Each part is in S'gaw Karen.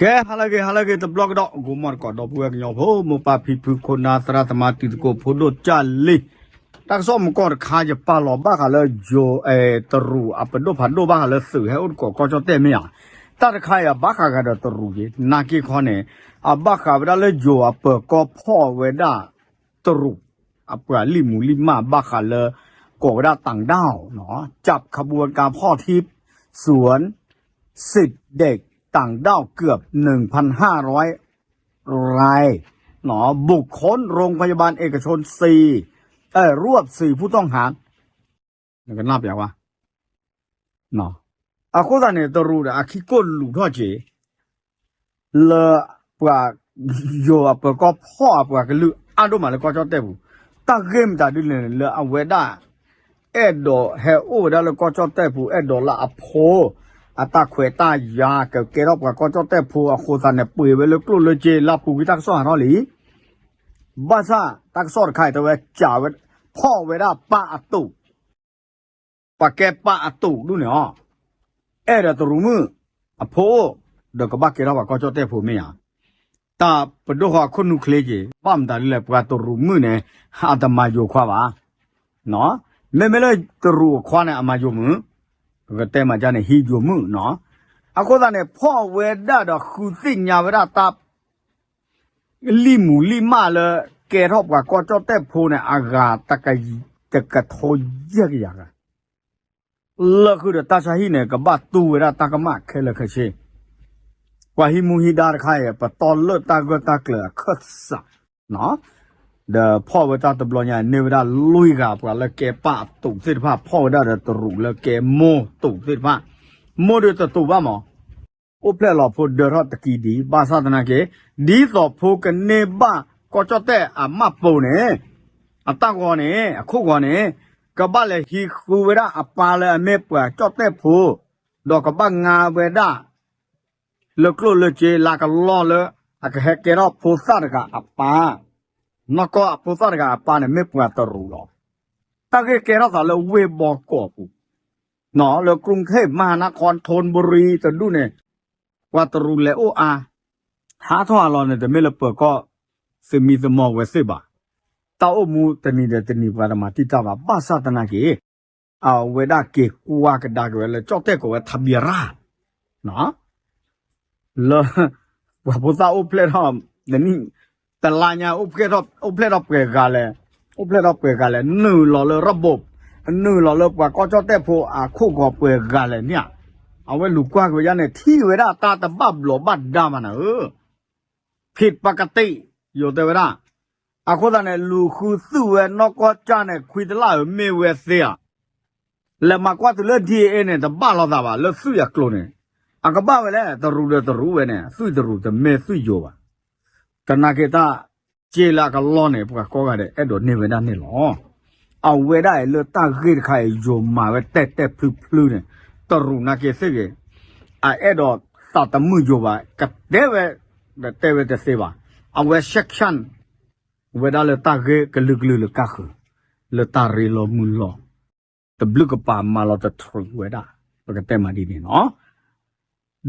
ကဲ ဟါလၢအဂ့ၤ ဟါလၢအဂ့ၤ တဘျီကဒီး ဂီၤမီၢ်တကိး ဒီပုၢ်ဝဲၢ်ကညီဖိ မိၢ်ပၢ်ဖံဖု ခိၣ်နၢ် သရၣ်သမါ တံၤသကိး ဖိဒိၣ်ကၢ်လံၤ, တၢ်ကစီၣ်မုၢ်ကီၢ်တခါ ယပာ်လီၤဘၣ်ဃးလၢ ယိၤ တရူးအပဒိၣ်ဖးဒိၣ် ဘၣ်ဃးလၢသုးဟဲအိၣ်တကိးကီၢ်ကၠီၣ်တဲၣ်မ့ၢ်ဧါ, တၢ်တခါအံၤ အဘၣ်ဃးဂၤဒီးတရူးက့ၤ နာ်က့ခီန့ၣ် အဘၣ်ဃးဝဲဒၣ်လၢယိၤအပၢၤကီၢ်ဖီၣ်ဝဲဒၣ် တရူး အပှၤလံၣ်မူလံၣ်မၢ် ဘၣ်ဃးလၢ ကိးဝဲဒၣ် ต่างด้าว จับขบวนการฟอกที่สวนสิทธิ์เด็กต่างด้าวเกือบ หนึ่งพันห้าร้อยราย บุกค้นโรงพยาบาลเอกชนสี่ รวบสี่ผู้ต้องหา နကနၢ်ပၢၢ်ဝဲ အဃိသတးန့ၣ် တရူးဒီးအခံကိၣ်လူၤထီၣ်က့ၤ လၢပှၤ ယိၤအပၢၤကီၢ်ဖီၣ်အပှၤကလုာ်အါဒိၣ်မးလၢကီၢ်ကၠီၣ်တဲၣ်ပူၤ, တၢ်ဂ့ၢ်မတၤဒ်လဲၣ်န့ၣ် လၢအဝဲဒၣ် အဲၣ်ဒိးဟဲအိၣ်ဝဲဒၣ်လၢကီၢ်ကၠီၣ်တဲၣ်ပူၤ အဲၣ်ဒိးလၢအဖိ အတၢ်ခွဲးတၢ်ယာ် ကကဲထီၣ်ပှၤကီၢ်ကၠီၣ်တဲၣ်ဖိအဃိသတးန့ၣ် ပှ့ၤဝဲလၢကျိၣ်လၢစ့ လၢပူၤကွံာ်တၢ်ကစီၣ်ဟးထီၣ်လံ ဘၣ်ဆၣ်တၢ်ကစီၣ်တခါအံၤတဲဝဲ ကးဝဲ ဖီၣ်ဝဲဒၣ်ပၢ်အတူး, ပှၤကဲပၢ်အတူးဒ်န့ၣ်အီၤ, အဲၣ်ဒိးတရူးမုၣ် အဖိအိၣ် ဒီးကဘၣ်ကဲထီၣ်ပှၤကီၢ်ကၠီၣ်တဲၣ်ဖိမ့ၢ်ဧါ, တၢ်ပဒိၣ်ဃီခိၣ်နူာ်ချ့က့ၤ ဘၣ်မတၤဒ်လဲၣ် ပှၤတရူးမုၣ်န့ၣ် အတမၤယိၤခွါဘၣ် မ့မ့ၢ်လၢတရူးအခွါန့ၣ် အမၤယိၤမုၣ်, ပကတဲမၤကန့ၣ် ဟံးယိၤမုၣ်နီၤ, အဃိသတးန့ၣ် ဖီၣ်ဝဲဒၣ်ဒီးဃုသ့ၣ်ညါဝဲဒၣ်တၢ် လံၣ်မူၤလံၣ်မၢ်လၢ ကဲထီၣ်ပှၤကီၢ်ကၠီၣ်တဲၣ်ဖိန့ၣ် အဂၤတကထိယဲၢ်ကယၤဂၤ, လၢဃုာ်ဒီးတၢ်ဆါဟံၣ်န့ၣ် ကဘၣ်တူၢ်ဝဲဒၣ်တၢ်ကမၣ်ခဲလၢာ်ခဲဆ့, ပှၤဟံးမူဟံးဒါတခါအံၤ ပတီၢ်လၢတၢ်ဂၢၢ်တၢ်ကျၢၤအခၢၣ်စး ဒီးဖီၣ်ဝဲတၢ်တဘျီညါ န့ၢ်ဝဲဒၣ်လွံၢ်ဂၤ ပှၤလၢကဲပၢ်အတူးသ့ၣ်တဖၣ် ဖီၣ်ဝဲဒၣ်ဒီးတရူးလၢကဲမိၢ်တူးသ့ၣ်တဖၣ်, မိၢ်ဒုးတတူးဘၣ်မး, အိၣ်ဖျဲၣ်လီၤဖိဒၢထီၣ်တကံဒံး ဘၣ်ဆၣ်သနာ်က့ ဒ်သိးဖိကန့ၢ်ဘၣ်ကီၢ်ကၠီၣ်တဲၣ်အမၢ်ပိာ်န့ၣ် အတၢ်ဂီၤန့ၣ် အခိၣ်ဂီၤန့ၣ် ကဘၣ်လဲၤဟံးဃုဝဲဒၣ်အပၢ်လၢအမ့ၢ်ပှၤကၠီၣ်တဲၣ်ဖိ, ဒီးကဘၣ်ငါဝဲဒၣ် လၢကျိၣ်လၢစ့လၢကလီၢ်လၢ အကဟဲကဲထီၣ်ဖိသၣ်တဂၤအပၢ်, နီၢ်ကီၢ်အဖိသၣ်တဂၤအပၢ်န့ၣ် မ့ၢ်ပှၤတရူးလီၤ. တၢ်ဂ့ၢ်ကဲထီၣ်သးလၢဝ့ၢ်ဘီကီးပူၤ, လၢကရုၢ်ကထ့ၣ် မဟါနါခီ ထူၣ်ဘူရံ တဒူၣ်န့ၣ် ပှၤတရူးလဲၤအိၣ်အါ, ဟးထီၣ်ဟးလီၤန့ၣ် တမ့ၢ်လၢပၢၤကီၢ် သမံသမိးဝဲသ့ၣ်ဘၣ်. တၢ်အိၣ်မူတနံၤဒီးတနံၤ ပှၤတမၤတံာ်တာ်ဘၣ် ဘၣ်ဆၣ်သနာ်က့ အဝဲဒၣ်က့ၤကွၢ်ကဒါက့ၤဝဲလၢ ကၠီၣ်တဲၣ်ကိးဝဲ ทะเบียนราษฎร์ လၢ ပှၤဖိသၣ်အိၣ်ဖျဲၣ်ထီၣ် တနံၣ် တလါညါ အိၣ်ဖျဲၣ်ထီၣ်ပှဲၤဂၤလဲၣ်, အိၣ်ဖျဲၣ်ထီၣ်ပှဲၤဂၤလဲၣ်, နုာ်လီၤလၢ ระบบ, နုာ်လီၤလၢပှၤကီၢ်ကၠီၣ်တဲၣ်ဖိအခိၣ်ဂီၤပှဲၤဂၤလဲၣ်န့ၣ်, အဝဲလူၤကွၢ်က့ၤဝဲဒၣ်န့ၣ် ထံၣ်ဝဲဒၣ်တၢ်တဘၣ်ဘျီးဘၣ်ဒါမးနၤဧၢ ဖံးပကတံၢ် ယိၤတဲဝဲဒၣ်, အဃိသတးန့ၣ် လူၤဃုသုးဝဲနီၢ်ကီၢ်ကၢ်န့ၣ် ခွံတလၢ်ဧိၤမ့ၢ်ဝဲသ့ဧါ, လဲၤမၤကွၢ်တုၤလၢ DNA န့ၣ် တဘၣ်လိာ်သးဘၣ် လၢသုးအကျိၤန့ၣ်, အကဘၣ်ဝဲလဲၣ် တရူးဒီးတရူးဝဲန့ၣ် သုးတရူးတမ့ၢ်သုးယိၤဘၣ်, သနာ်က့တၢ် က့လၢအကလီၢ်န့ၣ် ပှၤကိးဂၤဒဲး အဲၣ်ဒိးန့ၢ်ဝဲဒၣ်န့ၣ်လီၤ. အဝဲဒၣ်အံၤလၢတၢ်ဂ့ၢ်တခါအံၤ ယိၤမၤဝဲတဲာ်တဲာ်ဖျုဖျုန့ၣ်, တရူးနာ်က့သ့ၣ်ဂ့ၤ, အအဲၣ်ဒိးသးတမုာ်ယိၤဘၣ်, ကတဲဝဲ, ဒီးတဲဝဲတသ့ဘၣ်, အဝဲ sanction ဝဲဒၣ်လၢတၢ်ဂ့ၢ်ကလုာ်ကလုာ်လၢကၢ်ဃုာ်, လၢတၢ်ရ့လိာ်မုာ်လိာ်, တဘျုးကပၤမၤလီၤတထြူးဝဲဒၣ်, ပကတဲမးဒ်န့ၣ်နီၤ.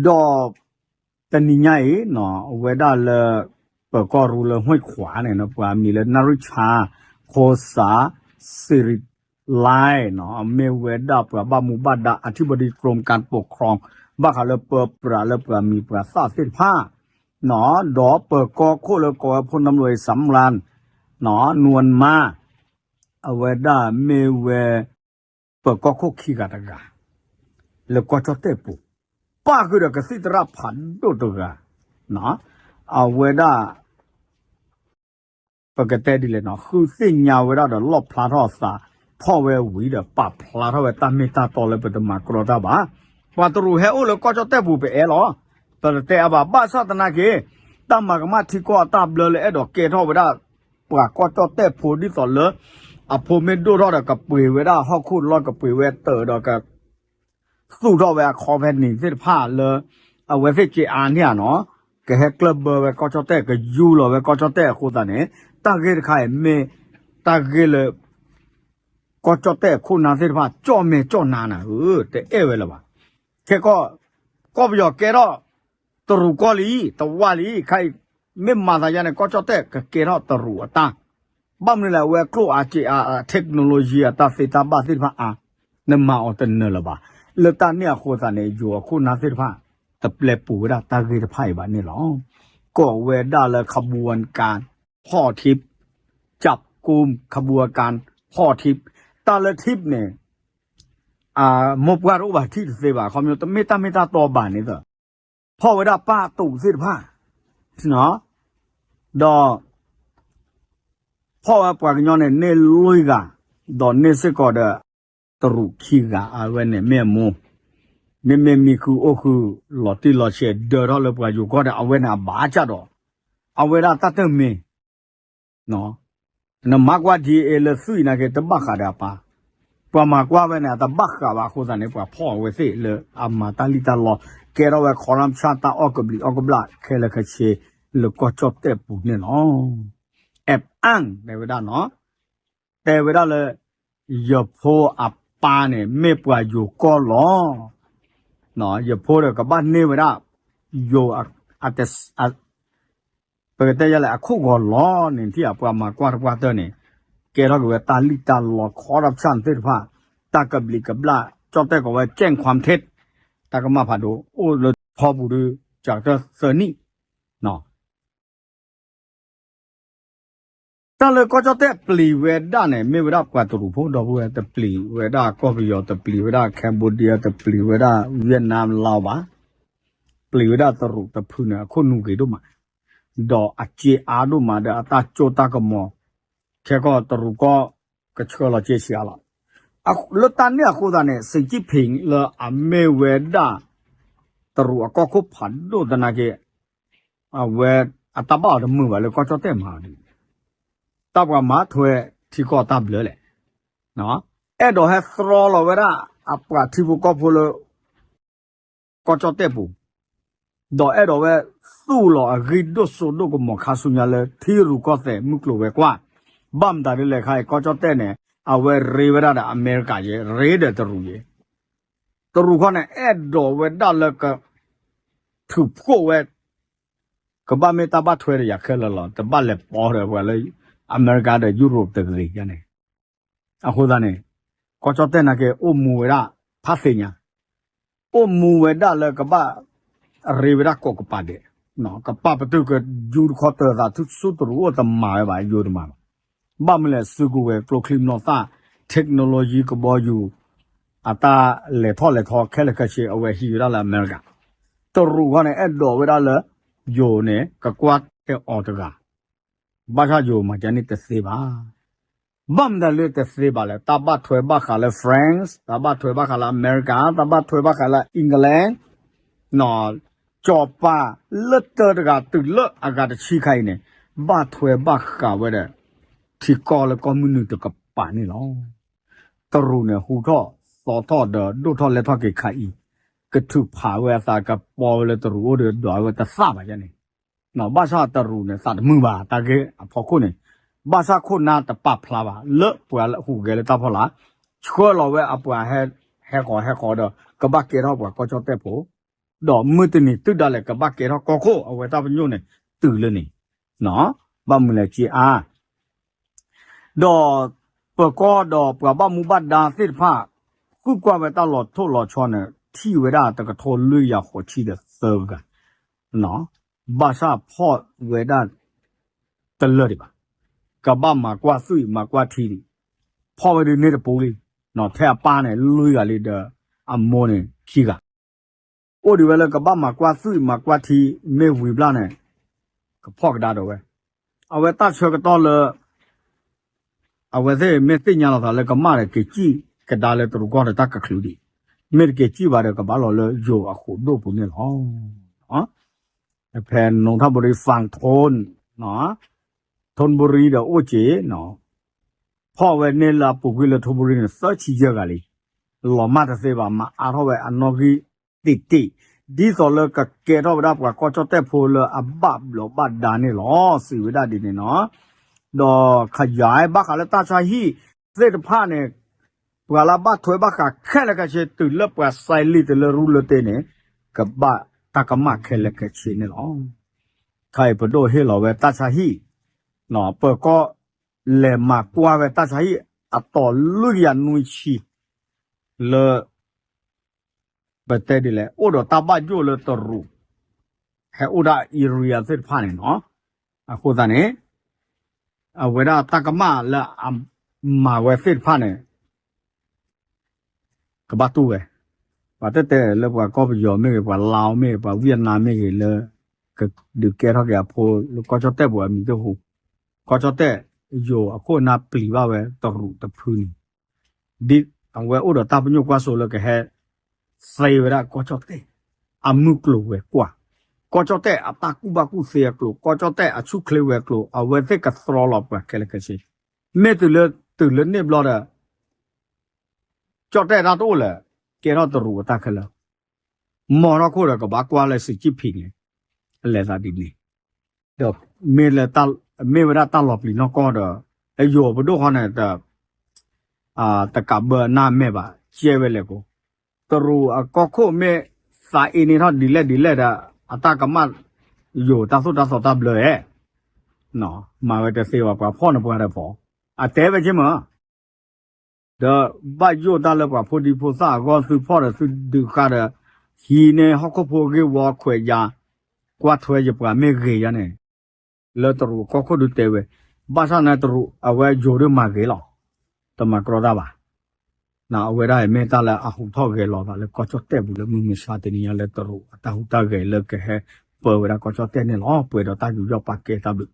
ဒီး တနံၤညါအံၤ အဝဲဒၣ်လၢ ပၢၤကီၢ်ရူလၢ ห้วยขวาง န့ၣ် ပှၤမံၤလၢ นฤชา โคสาสิริไลย မ့ၢ်ဝဲဒၣ်ပှၤဘၣ်မူဘၣ်ဒါ อธิบดีกรมการปกครอง ဘၣ်ဃးလၢပၢပြးလၢပှၤမံၤပှၤသၣ်သ့ၣ်တဖၣ် ဒီးပၢၤကီၢ်ခိၣ်လၢကိးဝဲ พลตำรวจเอกสำราญ นวลมา အဝဲဒၣ်မ့ၢ်ဝဲ ပၢၤကီၢ်ခိၣ်ခံဂၤတဂၤ လၢကီၢ်ကၠီၣ်တဲၣ်ပူၤ, ပၣ်ဃုာ်ဒီးကသံၣ်သရၣ်ဖးဒိၣ်တဂၤ, အဝဲဒၣ် ပကတဲဒ်လဲၣ်နီၤ, ဃုသ့ၣ်ညါဝဲဒၣ်ဒီးလီၣ်ဖျါထီၣ်အသး ဖီၣ်ဝဲဝံၤဒီးပာ်ဖျါထီၣ်ဝဲတၢ်မ့ၢ်တၢ်တီလၢပတမၤကြီတၢ်ဘၣ်. ပှၤတရူးဟဲအိၣ်လၢကီၢ်ကၠီၣ်တဲၣ်ပူၤပအဲၣ်လီၤ. ပတတဲအါဘၣ်. ဘၣ်ဆၣ်သနာ်က့ တၢ်မၤကမၣ်ထံကီၢ်အတၢ်ဘျၢလၢအဲၣ်ဒိးကဲထီၣ်ဝဲဒၣ် ပှၤကီၢ်ကၠီၣ်တဲၣ်ဖိဒ်သိးလၢ အဖိမ့ၢ်ဒိၣ်ထီၣ်ဒီးကပှ့ၤဝဲဒၣ်ဟီၣ်ခိၣ်လီၢ် ကပှ့ၤဝဲတၢးဒီးက သူၣ်ထီၣ်ဝဲအ company သ့ၣ်တဖၣ်လၢ အဝဲသ့ၣ်က့အါန့ၢ်ဧါနီၤ, ကဟဲကျၢၢ်ဘၢဝဲကီၢ်ကၠီၣ်တဲၣ် ကယူလီၤဝဲကီၢ်ကၠီၣ်တဲၣ်အဃိသတးန့ၣ် တၢ်ဂ့ၢ်တခါအံၤမ့ၢ် တၢ်ဂ့ၢ်လၢ ကီၢ်ကၠီၣ်တဲၣ်အခိၣ်နၢ်သ့ၣ်တဖၣ် ကၠီၣ်မဲာ်ကၠီၣ်နါနၤဧၢ, တအဲၣ်ဝဲလၢၤဘၣ်. ခဲကီၢ် ကီၢ်ပယီၤကဲထီၣ် တရူးကီၢ်လံ, တဝၢ်လံ, ခဲအံၤ မ့ၢ်မၤသးယါန့ၣ် ကီၢ်ကၠီၣ်တဲၣ်ကကဲထီၣ်တရူးအတၢ်, ဘၣ်မနုၤလဲၣ် အဝဲကျိၣ်အါစ့အါ technology အတၢ်သ့တၢ်ဘၣ်သ့ၣ်တဖၣ်အါ, နမၤအီၤတနၢၤလၢၤဘၣ်. လၢတၢ်န့ၣ်အဃိသတးန့ၣ် ယိၤအခိၣ်နၢ်သ့ၣ်တဖၣ် တပျဲပူၤဝဲဒၣ်တၢ်ဂ့ၢ်တဖၣ်အံၤဘၣ်န့ၣ်လီၤ. ကိးဝဲဒၣ်လၢ ขบวนการ ဖီၣ်ထံး, จับกุม ขบวนการ ဖီၣ်ထံး, တၢ်လၢထံးန့ၣ် မိၢ်ပှၢ်တအိၣ်ဘၣ်ထံးတသ့ဘၣ် ခီဖျိတမ့ၢ်တၢ်မ့ၢ်တၢ်တီဘၣ်န့ၣ်သ့ၣ်, ဖီၣ်ဝဲဒၣ်ပၢ်တူးသ့ၣ်တဖၣ်, ဒီး ဖီၣ်ဝဲပှၤကညီန့ၣ် န့ၢ်လွံၢ်ဂၤ, ဒီးန့ၢ်စ့ၢ်ကီးဒီး တရူးခံဂၤ အဝဲန့ၣ်မ့ၢ်အမိၢ်, မ့မ့ၢ်မံဃုာ်အိၣ်ဃုာ် လီၤတံၢ်လီၤဆဲးဒၢထီၣ်လၢပှၤယိၤကီၢ်ဒီး အဝဲန့ၣ်အဘၣ်ကၢ်ဒီး အဝဲဒၣ်တၢ်တမ့ၢ် နမၤကွၢ် DNA လၢသွံၣ်နာ်က့ တဘၣ်ဃးဒီးအပၢ်, ပှၤမၤကွၢ်ဝဲန့ၣ် အတဘၣ်ဃးဘၣ်အဃိသတးန့ၣ် ပှၤဖီၣ်အဝဲသ့ၣ်လၢအမၤတၢ်လံၣ်တၢ်လီ, ကဲထီၣ်ဝဲ corruption တၢ်အီၣ်ကဘျံးအီၣ်ကဘျၣ်ခဲလၢာ်ခဲဆ့ လၢကီၢ်ကၠီၣ်တဲၣ်ပူၤန့ၣ်လီၤ. အဲးပၣ် တဲဝဲဒၣ်နီၤ, တဲဝဲဒၣ်လၢ ယဖိအပၢ်န့ၣ် မ့ၢ်ပှၤယိၤကီၢ်လီၤ. ယဖိဒီးကဘၣ်န့ၢ်ဝဲဒၣ် ယိၤ ပကတဲယလဲၣ် အခိၣ်ဂီၤလီၤန့ၣ် ထံၣ်အပှၤမၤကွၢ်တပှၢ်တၢၢ်န့ၣ် ကဲထီၣ်က့ၤဝဲတၢ်လံၣ်တၢ်လီ corruption သ့ၣ်တဖၣ်, တၢ်ကဘျံးကဘျၣ် ကၠီၣ်တဲၣ်ကိးဝဲ แจ้งความเท็จ, တၢ်ကမၣ်ဖးဒိၣ် အိၣ်လၢဖီပူၤဒီး ကတၢၢ်သၢနံၣ် တၢ်လၢကီၢ်ကၠီၣ်တဲၣ်ပျံၤဝဲဒၣ်န့ၣ် မ့ၢ်ဝဲဒၣ်ပှၤတရူးဖိဒီပုၢ်ဝဲၢ် တပျံၤဝဲဒၣ်ကီၢ်ပယီၤ တပျံၤဝဲဒၣ် Cambodia တပျံၤဝဲဒၣ် Vietnam လီၤဘၣ်, ပျံၤဝဲဒၣ်တရူးတဖုန့ၣ် အခိၣ်နူာ်ဂ့ၤဒိၣ်မး, ဒီးအစ့အါဒိၣ်မးဒီးအတၢ်ကၠိတၢ်ကမီၤ, ခဲကီၢ်တရူးကီၢ် ကဆှၢလီၤစ့ဆံးအါလီၤ. လၢတၢ်န့ၣ်အဃိသတးန့ၣ် စံၣ်ကၠံၣ်ဖ့ၣ်လၢအမ့ၢ်ဝဲဒၣ် တရူးအကီၢ်ခိၣ်ဖးဒိၣ်သနာ်က့ အဝဲအတၢ်ဘၣ်အီၤတမုာ်ဘၣ်လၢကီၢ်ကၠီၣ်တဲၣ်မၤအီၤဒ်န့ၣ်, တၢ်ပှၤမၤထွဲထံကီၢ်တၢ်ဘျၢလဲၣ်, အဲၣ်ဒိးဟဲသြီလီၤဝဲဒၣ်အပှၤထံဖိကီၢ်ဖိလၢ ကီၢ်ကၠီၣ်တဲၣ်ပူၤ, ဒီးအဲၣ်ဒိးဝဲသူၣ်လီၤအဂံၢ်ဒိၣ်စိဒိၣ်ကမီၤခါဆူညါလၢ ထံရူၢ်ကီၢ်သဲးမုၢ်ကျိၤဝဲၤကွာ်, ဘၣ်မတၤဒ်လဲၣ်ခါအံၤ ကီၢ်ကၠီၣ်တဲၣ်န့ၣ် အဝဲရ့ဝဲဒၣ်ဒီးအမဲရကၤယဲ ရ့ဒီးတရူးယဲ တရူးခီန့ၣ် အဲၣ်ဒိးဝဲဒၣ်လၢက ထုးဖှိၣ်ဝဲ ကဘၣ်မ့ၢ်တၢ်ဘၣ်ထွဲဒီးယၤခဲလၢာ်လီၤ. တဘၣ်လဲၤပိာ်ဒီးပှၤလၢအမဲရကၤဒီးယူရိးတဂ့ၤန့ၣ်. အဃိသတးန့ၣ် ကီၢ်ကၠီၣ်တဲၣ်နာ်က့ အိၣ်မူဝဲဒၣ်ဖးသ့ၣ်ညါ, အိၣ်မူဝဲဒၣ်လၢကဘၣ်ရ့ဝဲဒၣ်ကိးကပၤဒဲး, ကပာ်ပတုာ်ကယူတခီတၢၤသးဆူတရူးအိၣ်တမၤဝဲဘၣ် ယိၤတမၤဘၣ်. ဘၣ်မနုၤလဲၣ် စုကဝဲၤကျိချံမျိာ်သၣ် technology ကဘီယူၤ အတၢ်လဲၤထီၣ်လဲၤထီခဲလၢာ်ခဲဆ့ အဝဲဟံးဝဲဒၣ်လၢအမဲရကၤ, တရူးခီန့ၣ် အဲၣ်ဒိးဝဲဒၣ်လၢ ယိၤန့ၣ် ကကွၢ်ထွဲအီၤတဂၤ, ဘၣ်ဆၣ်ယိၤမၤကန့ၣ်တသ့ဘၣ်. ဘၣ်မနုၤလၢတသ့ဘၣ်လဲၣ်, တၢ်ဘၣ်ထွဲဘၣ်ဃးလၢ France, တၢ်ဘၣ်ထွဲဘၣ်ဃးလၢအမဲရကၤ, တၢ်ဘၣ်ထွဲဘၣ်ဃးလၢ England, စီၤပၤလၢတၢတဂၤတုၤလၢအဂၤတဆံခါအံၤန့ၣ် ဘၣ်ထွဲဘၣ်ဃးဝဲဒီး ထံကီၢ်လၢကီၢ်မုၢ်နုာ်တကပၤန့ၣ်လီၤ. တရူးန့ၣ် ဟူထီၣ်သီထီၣ်ဒီးဒိၣ်ထီၣ်လဲၤထီၣ်က့ၤခါအံၤ, ကထုးဖးဝဲအသးကပီၤဝဲလၢတရူးအိၣ်ဒီးဒွးဝဲတသၣ်ဘၣ်ယဲန့ၣ်, ဘၣ်ဆၣ်တရူးန့ၣ် သးတမုာ်ဘၣ် တၢ်ဂ့ၢ်အဖီခိၣ်န့ၣ်, ဘၣ်ဆၣ်ခိၣ်နၢ်တပာ်ဖျါဘၣ် လၢပှၤဟူးဂဲၤလၢတၢ်ဖီလာ်, ဆှၢလီၤဝဲအပှၤဟဲဃီၤဟဲဃီၤဒီး ကဘၣ်ကဲထီၣ်ပှၤကီၢ်ကၠီၣ်တဲၣ်ဖိ ဒီးမုၢ်တနံၤတုၤဒၣ်လဲာ် ကဘၣ်ကဲထီၣ်ကီၢ်ခိၣ် အဝဲတၢ်ပညိၣ်န့ၣ် တုၤလၢန့ၣ်, ဘၣ်မနုၤလဲၣ်က့အါ ဒီးပၢၤကီၢ်ဒီးပှၤဘၣ်မူဘၣ်ဒါသ့ၣ်တဖၣ် ဃုကွၢ်ဝဲတၢ်လီၤထိၣ်လီၤဆီန့ၣ် ထံၣ်ဝဲဒၣ်တကထိလွံၢ်ယၤဃိးဆံဒီးသၢဂၤ, ဘၣ်ဆၣ်ဖီၣ်ဝဲဒၣ်တလၢာ်ဒံးဘၣ်, ကဘၣ်မၤကွၢ်သွံၣ်မၤကွၢ်ထံဒံး, ဖီၣ်ဝဲဒၣ်န့ၣ်တပူၤလံ, ထဲအပၢ်န့ၣ်လွံၢ်ဂၤလံဒီး အမိၢ်န့ၣ်ခံဂၤ အိၣ်ဒံးဝဲလၢကဘၣ်မၤကွၢ်သွံၣ်မၤကွၢ်ထံ မ့ၢ်ဝံၤဘျီန့ၣ် ကဖီၣ်ကဒါဒီးဝဲ, အဝဲတၢ်ဆၢကတီၢ်လၢ အဝဲသ့ၣ်မ့ၢ်သ့ၣ်ညါလီၤသးလၢကမၣ်ဒီး က့ၤစံၣ်ကဒါလၢတရူးကီၢ်ဒီးတၢ်ကချုးဒံး, မ့ၢ်တက့ၤစံၣ်ဘၣ်ဒီး ကဘၣ်လီၤလၢယိၤအဃိးဒိၣ်ပူၤန့ၣ်လီၤ. ဖဲနိထၣ်ဘူရံ ဖၣ်ထိၣ် ထိၣ်ဘူရံဒီးအိၣ်က့ၤ ဖီၣ်ဝဲန့ၢ်လၢအပူၤကွံာ်လၢထိၣ်ဘူရံန့ၣ် သၢဆံယဲၢ်ဂၤလံ, လီၤမၢ်တသ့ဘၣ် မၤအါထီၣ်ဝဲအနီၣ်ဂံၢ်တ့ၢ်တ့ၢ်, ဒ်သိးလၢကကဲထီၣ်ဝဲဒၣ်ပှၤကီၢ်ကၠီၣ်တဲၣ်ဖိလၢအဘၣ်ဘျီးဘၣ်ဒါန့ၣ်လီၤ. စံးဝဲဒၣ်ဒ်န့ၣ်နီၤ, ဒီးခယၤဘၣ်ဃးလၢတၢ်ဆါဟံၣ်သ့ၣ်တဖၣ်န့ၣ် ပှၤလၢအဘၣ်ထွဲဘၣ်ဃးခဲလၢာ်ခဲဆ့ တုၤလၢပှၤစဲးလံာ်တလၢရူလၢတ့န့ၣ် ကဘၣ် တၢ်ကမၣ်ခဲလၢာ်ခဲဆ့န့ၣ်လီၤ. ခါအံၤပဒိၣ်ဟ့ၣ်လီၤဝဲတၢ်ဆါဟံၣ်, ပၢၤကီၢ် လဲၤမၤကွၢ်ဝဲတၢ်ဆါဟံၣ် အတီၤလွံၢ်ကယၤနွံဆံ လၢ ပတဲဒ်လဲၣ် အိၣ်ဒီးတၢ်ဘၣ်ယိၣ်လၢတရူး ဟဲအိၣ်ဒၣ် area သ့ၣ်တဖၣ်န့ၣ်လီၤ. အဃိသတးန့ၣ် အဝဲဒၣ်တၢ်ကမၣ်လၢအမၤဝဲသ့ၣ်တဖၣ်န့ၣ် ကဘၣ်တူၢ်ဝဲ, ပှၤတဲတဲလၢပှၤကီၢ်ပယီၤမ့ၢ်ဂ့ၤ, ပှၤလါအိမ့ၢ်ဂ့ၤ, ပှၤဝံယနါမ့ၢ်ဂ့ၤ လၢ ကဒုးကဲထီၣ်က့ၤအဖိလၢကီၢ်ကၠီၣ်တဲၣ်ပူၤအမံၤတဟူး, ကီၢ်ကၠီၣ်တဲၣ် ယိၤအခိၣ်အနၢ်ပျံၤဘၣ်ဝဲတရူးတဖုန့ၣ်, ဒ်အဝဲအိၣ်ဒီးတၢ်ပညိၣ်ကွၢ်စိလၢကဟဲ သ့ဝဲဒၣ်ကီၢ်ကၠီၣ်တဲၣ် အမုၢ်ကျိၤဝဲၤကွာ်, ကီၢ်ကၠီၣ်တဲၣ်အတၢ်ကူၣ်ဘၣ်ကူၣ်သ့အကျိၤ, ကီၢ်ကၠီၣ်တဲၣ်အဆူၣ်ချ့ဝဲၤကျိၤ, အဝဲသ့ၣ်ကသြီလီၤပှၤခဲလၢာ်ခဲဆ့, မ့ၢ်တုၤလၢ တုၤလၢန့ၣ်ဘျီဒီး ကၠီၣ်တဲၣ်တၢ်တအိၣ်လၢၤ, ကဲထီၣ်တရူးအတၢ်ခဲလၢာ်, မ်ထီၣ်ခိၣ်ဒီးကဘၣ်ကွၢ်လၢစံးကံၣ်ဖံးန့ၣ်, အလဲၤသးဒ်န့ၣ်, ဒီး မ့ၢ်ဝဲဒၣ်တၢ်လီၤပျံၤနီၢ်ကီၢ်ဒီး အယိၤပဒိၣ်ဃီန့ၣ် တကးဘၢနၢ်မဲာ်ဘၣ် ကဲဝဲလဲၣ်ကိး, တရူးအကီၢ်ခိၣ်မ့ၢ်သးအ့န့ၢ်ထီၣ်ဒ်လဲၣ်ဒ်လဲၣ်ဒီး အတၢ်ကမၣ်ယိၤတၢ်သိၣ်တၢ်သီတၢ်ဘျၢဧဲ, မၤဝဲတသ့ဘၣ် ပှၤဖီၣ်န့ၢ်ပှၤဒီးဖီၣ်, အတဲဝဲက့မၢ် ဒီးဘၣ်ယိၣ်တၢ်လၢပှၤဖိဒံဖိသၣ်အဂီၢ် သုဖီၣ်ဒီးသုဒုးဃါဒီး ဟံးန့ၢ်ဟီၣ်ခိၣ်ဖိဂ့ၢ်ဝီခွဲးယာ်, ကွၢ်ထွဲယပှၤမ့ၢ်ဂ့ၤယါန့ၣ်, လၢတရူးကီၢ်ခိၣ်ဒုးတဲဝဲ, ဘၣ်ဆၣ်န့ၣ်တရူးအဝဲယိၤဒုးမၤဂ့ၤလီၤ, တမၤကြီတၢ်ဘၣ်, အဝဲဒၣ်အံၤမ့ၢ်တၢ်လၢအဟူးထီၣ်ဂဲၤလီၤသးလၢကီၢ်ကၠီၣ်တဲၣ်ပူၤလၢမုၢ်မဆါတနံၤညါလၢတရူးအတၢ်ဟူးတၢ်ဂဲၤလၢကဟဲပၢဝဲဒၣ်ကီၢ်ကၠီၣ်တဲၣ်န့ၣ်လီၤ. ပှဲၤဒီးတၢ်ယူးယီၣ်ပာ်ကဲတၢ်ဘျုး